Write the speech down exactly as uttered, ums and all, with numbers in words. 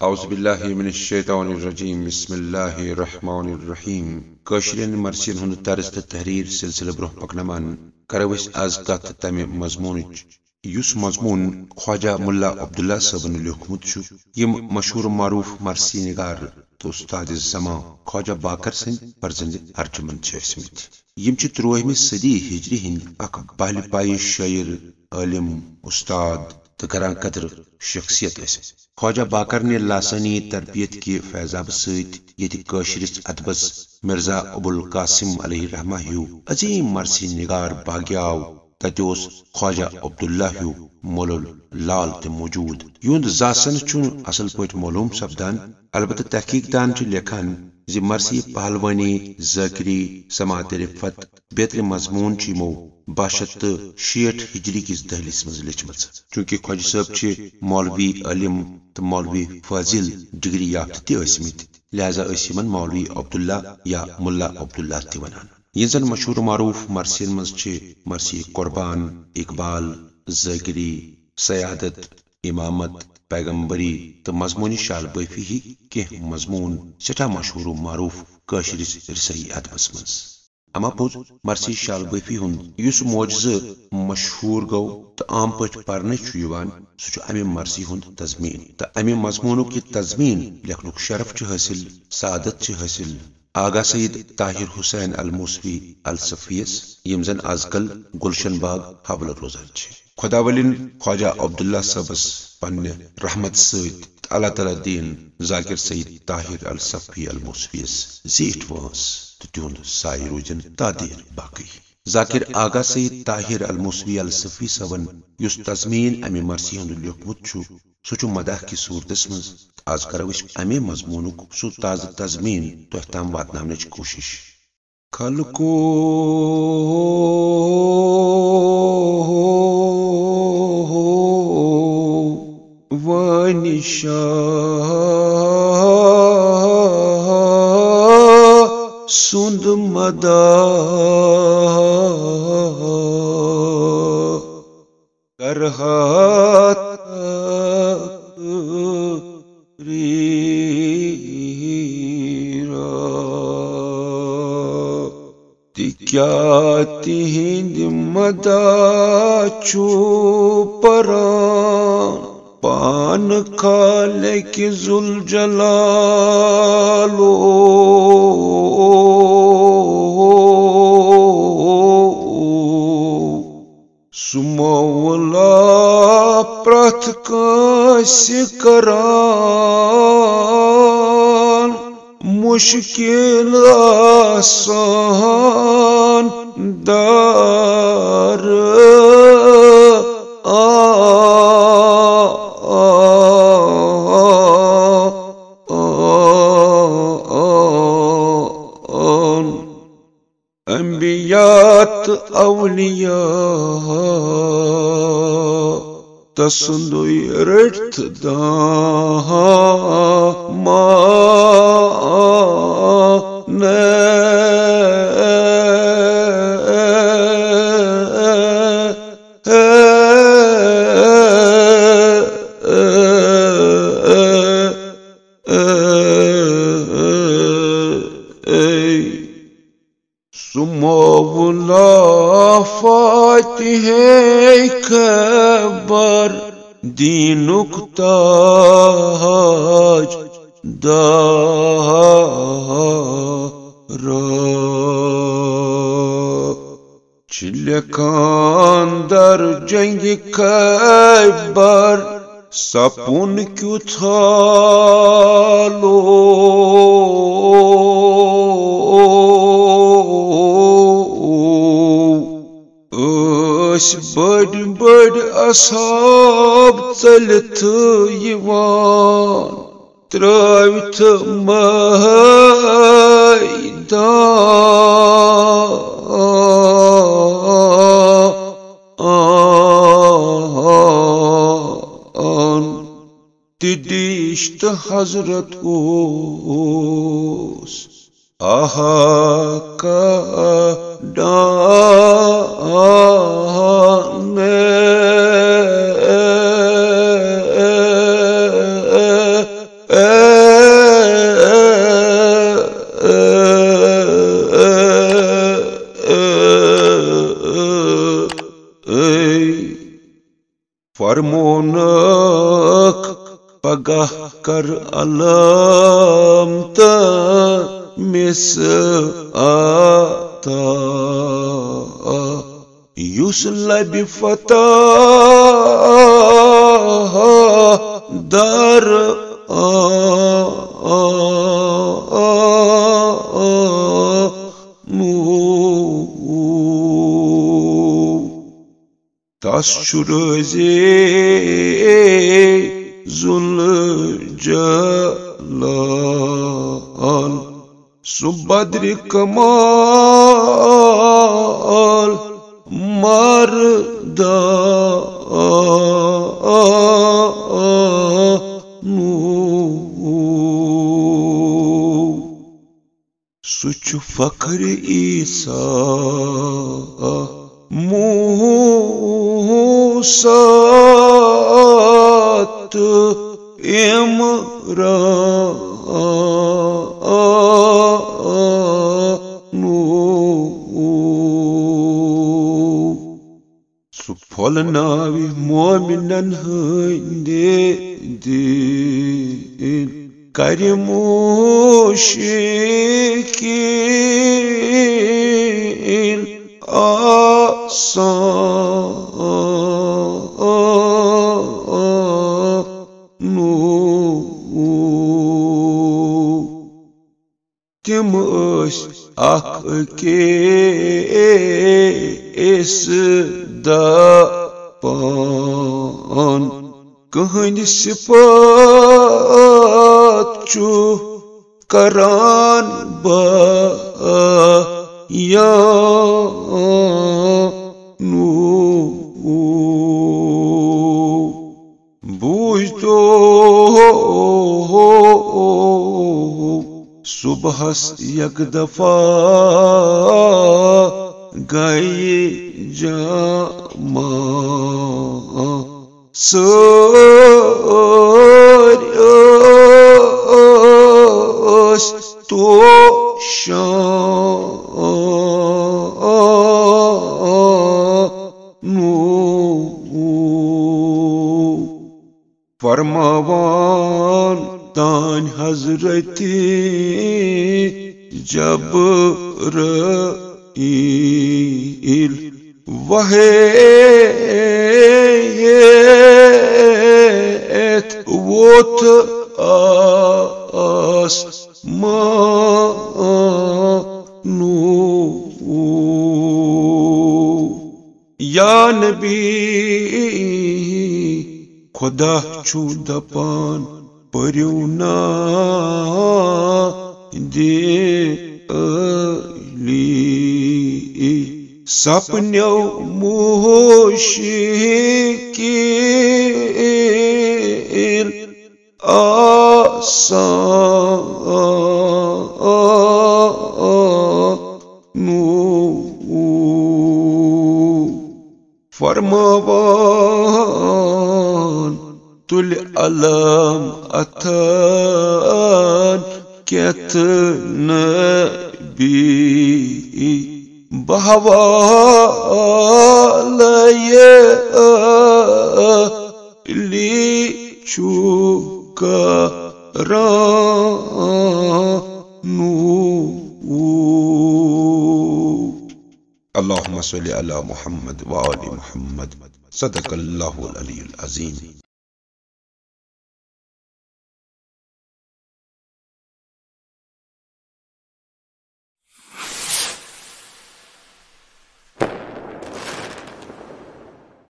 اعوذ باللہ من الشیطان الرجیم، بسم اللہ الرحمن الرحیم۔ کٲشرٮ۪ن مرثین ہُنٛد طرز تہٕ تحریر سلسلہٕ برٛونٛہہ پکناوان کرو أسۍ از کتھ تمہِ مضموٗنٕچ، یُس مضموٗن خواجہ ملا عبداللہ صٲبن لیوٗکھمُت چھُ، یِم مشہوٗر معروٗف مرثی نگار تہٕ استاد زمان خواجہ باقر سٕنٛدِ فرزندِ ارجمند چھِ ٲسمٕتۍ۔ یِم چھِ ترٛوٲہمہِ صدی ہجری ہٕنٛدۍ اکھ بہلہِ پایہِ شٲعر، عٲلم، استاد تہٕ گران قدر شخصیت ٲسۍ۔ خواجہ باقر نہِ لاسانی تربیت کہِ فیضابہٕ سۭتۍ ییٚتہِ کٲشرِس ادبس مرزا ابوالقاسم علیہ رحمہ ہیو عظیم مرثی نگار باگیاو، تتہِ اوس خواجہ عبداللہ ہیو مولل لال تہِ موجود، یُہُنٛد زاسن چھُنہٕ اصل پٲٹھۍ معلوم سپدان۔ البتہ تحقیق دان چھِ لیکھان زِ مرثی پہلوانی، ذاکری، سماعت رفعت بیترِ مضموٗن چھِ یِمو باہ شیٚتھ تہٕ شیٹھ ہجری کِس دٔہلِس منٛز لیچھمٕژ۔ چونکہ خواجہ صٲب چھِ مولوی عٲلم تہٕ مولوی فاضل ڈگری یافتہٕ تہِ ٲسمٕتۍ، لہذا ٲسۍ یِمن مولوی عبداللہ یا ملا عبداللہ تہِ ونان۔ یِم زن مشہوٗر معروٗف مرثین منٛز چھِ مرثی قربان، اقبال، ذاکری، سیادت، امامت، پیغمبری تہٕ مضموٗنِ شال بٲفی ہی کینٛہہ مضموٗن سٮ۪ٹھاہ مشہوٗر و معروٗف کٲشرِس رسٲیی ادبس منٛز۔ اما پوٚز مرثی شال بٲفی ہُنٛد یُس معجزٕ مشہوٗر گوٚو تہٕ عام پٲٹھۍ پرنہٕ چھُ یِوان، سُہ چھُ امہِ مرثی ہُنٛد تضمیٖن۔ تہٕ امہِ مضموٗنُک یہِ تضمیٖن لیکھنُک شرف چھُ حٲصِل، سعادت چھِ حٲصِل آغا سید طاہر حسین الموسوی الصفیس، یِم زن از کل گلشن باغ حولہٕ روزان چھِ۔ خداولین خواجہ عبداللہ صٲبس پننہِ رحمت سۭتۍ تہٕ اللہ تعالیٰ دِیِن ذاکر سید طاہر الصفی الموسویس زیٖٹھ وٲنٛس تہٕ تِہُنٛد سایہِ روٗزِن تا دیر باقٕے۔ ذاکر آغا سید طاہر الموسوی الصفی صٲبن یُس تضمیٖن امہِ مرثی ہُنٛد لیوٗکھمُت چھُ، سُہ چھُ مداح کِس صوٗرتس منٛز۔ از کرو أسۍ امے مضموٗنُک سُہ تازٕ تضمیٖن تۄہہِ تام واتناونٕچ کوٗشش۔ خلقو وٲنۍ شاہ سُنٛد مداح کرہا تقریرا۔ تہِ کیٛاہ تِہِنٛدِ مداح چھُ پران پانہٕ خالق ذوالجلالو۔ سُہ مولا پرٛٮ۪تھ کٲنٛسہِ کران مُشکِل آسان دار۔ آ، آ، آ، آ، آ، آ۔ انبیاء تہٕ اولیاء تسُنٛدُے رٔٹِتھ دامن۔ سُہ مولا فاتحِ خیبر، دیٖنُک تاج دارا۔ چھِ لیکھان در جنگِ خیبر سپُن کیُتھ حالو۔ ٲسۍ بٔڑۍ بٔڑۍ اصحاب ژٔلِتھ یِوان، ترٛٲوِتھ مٲدان۔ تہِ دیٖش تہٕ حضرت اوس آہا کڑان۔ اے فرمونکھ پگاہ کر علم تٔمِس عطا، یُس لبہِ فتح در آ۔ تس چھُ رٲضی ذوالجلال، سُہ بدرِ کمال مردانوٗر۔ سُہ چھُ فخر عیسیٰ موسیٰ تہٕ عمران نوٗر۔ سُہ پھۄلناوِ مومنن ہٕنٛدِ دِل، کرِ مُشکِل آسان نوٗر۔ تِم ٲسۍ اکھ أکِس دپان، کٕہٕنٛدِ صفات چھُ کران بیان نوٗر۔ بوٗزتو صبحس یک دفعہ گٔیہِ جمع، سٲرۍ ٲسۍ توشان نوٗر۔ فرماوان تانۍ حضرت جبرائیل، وحی ہیٚتھ ووٚتھ آسمان نوٗر۔ یا نبی، خدا چھُ دپان، پٔرِو نادِ علی، سپنیو مُشکِل آسان نوٗر۔ فرماوان تُلہِ علم اتھن کٮ۪تھ نبی، بحوالہ علی چھُ کران نوٗر۔ اللهم صل على محمد وآل محمد۔ صدق الله العلي العظيم۔